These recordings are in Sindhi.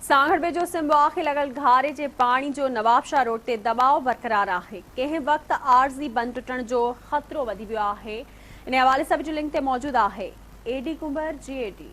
سانگهڙ ويجهو سمبوا کي لڳل گهاري جي پاڻي جو نوابشاهه روڊ تي دٻاء برقرار آهي، ڪنهن وقت عارضي بند ٽٽڻ جو خطرو وڌي ويو آهي، انهي حوالي سان وڊيو لنڪ تي موجود آهي اي ڊي ڪنڀر جي اي ڊي.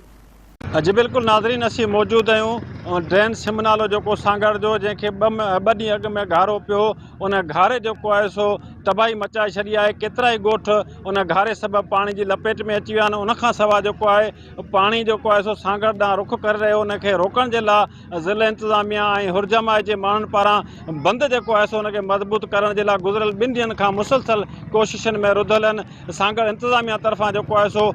جي بلڪل ناظرين اسين موجود آهيون ڊرين سم نالو جيڪو سانگهڙ جو جنهن کي ٻه ڏينهن اڳ ۾ گهارو پيو ان گهاري جيڪو آهي سو تباهي مچائي ڇڏي آهي ڪيترائي ڳوٺ ان گهاري سبب پاڻي جي لپيٽ ۾ اچي ويا آهن ان کان سواء جيڪو آهي پاڻي جيڪو آهي سو سانگهڙ ڏانهن رخ ڪري رهيو ان کي روڪڻ جي لاء ضلعي انتظاميا ۽ حر جماعت جي ماڻهن پاران بند جيڪو آهي سو ان کي مضبوط ڪرڻ جي لاء گذريل ٻن ڏينهن کان مسلسل ڪوششن ۾ رڌل آهن سانگهڙ انتظاميا طرفان جيڪو آهي سو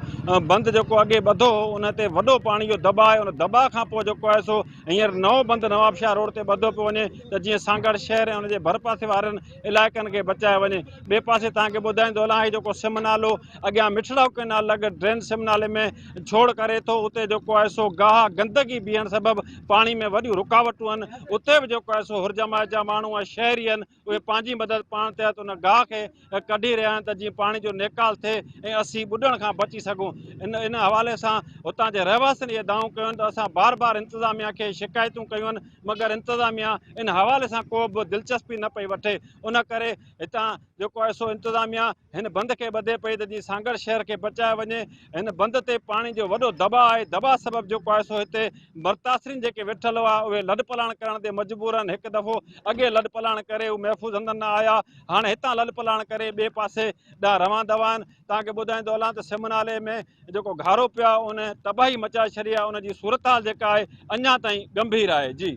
بند جيڪو اڳي ٻڌو هو ان تي وڏو پاڻي جو دٻاء آهي ان دٻاء کان پوء جيڪو آهي سو هينئر نئون بند نوابشاهه روڊ تي ٻڌو پيو وڃي ته جيئن سانگهڙ شهر ۽ ان جي ڀرپاسي وارن علائقن کي بچايو وڃي. ٻئي پاسي توهان کي ٻڌائيندو هلان هي جيڪو سم نالو اڳيان مٺڙائو ڪئنال لڳ ڊرين سم نالي ۾ ڇوڙ ڪري ٿو اتي جيڪو آهي سو گاهه گندگي بيهڻ سبب پاڻي ۾ وڏيون رڪاوٽون آهن اتي به جيڪو آهي سو حر جماعت جا ماڻهو ۽ شهري آهن اهي پنهنجي مدد پاڻ تحت ان گاهه کي ڪڍي رهيا آهن ته جيئن پاڻي جو نيڪال ٿئي ۽ اسين ٻڏڻ کان بچي سگهون ان ان حوالي سان هتان جي رهواسين اهي دانهون ڪيون آهن ته اسان بار بار انتظاميا کي شڪايتون ڪيون آهن مگر انتظاميا ان حوالي سان ڪو به دلچسپي نه پئي وٺي ان ڪري هتان جيڪو آهي سو انتظاميا هن بند کي ٻڌي پئي ته جيئن سانگهڙ شهر کي بچايو وڃي هن بند تي پاڻي جو وڏو دٻاء آهي دٻاء سبب جيڪو آهي سو هتي مرتاثرين جيڪي ويٺل هئا اهي لڏپلاڻ ڪرڻ تي مجبور آهن هڪ دفعو اڳي لڏپلاڻ ڪري هو محفوظ هنڌن نه آيا هاڻي هتان لڏپلاڻ ڪري ٻئي پاسي ڏانهن روان دوان آهن توهان کي ٻڌائيندو هلان ته سم نالي ۾ جيڪو گهارو پيو آهي ان تباهي مچائي ڇڏي آهي ان جي صورتحال جيڪا آهي اڃا تائين ڳنڀير آهي جي.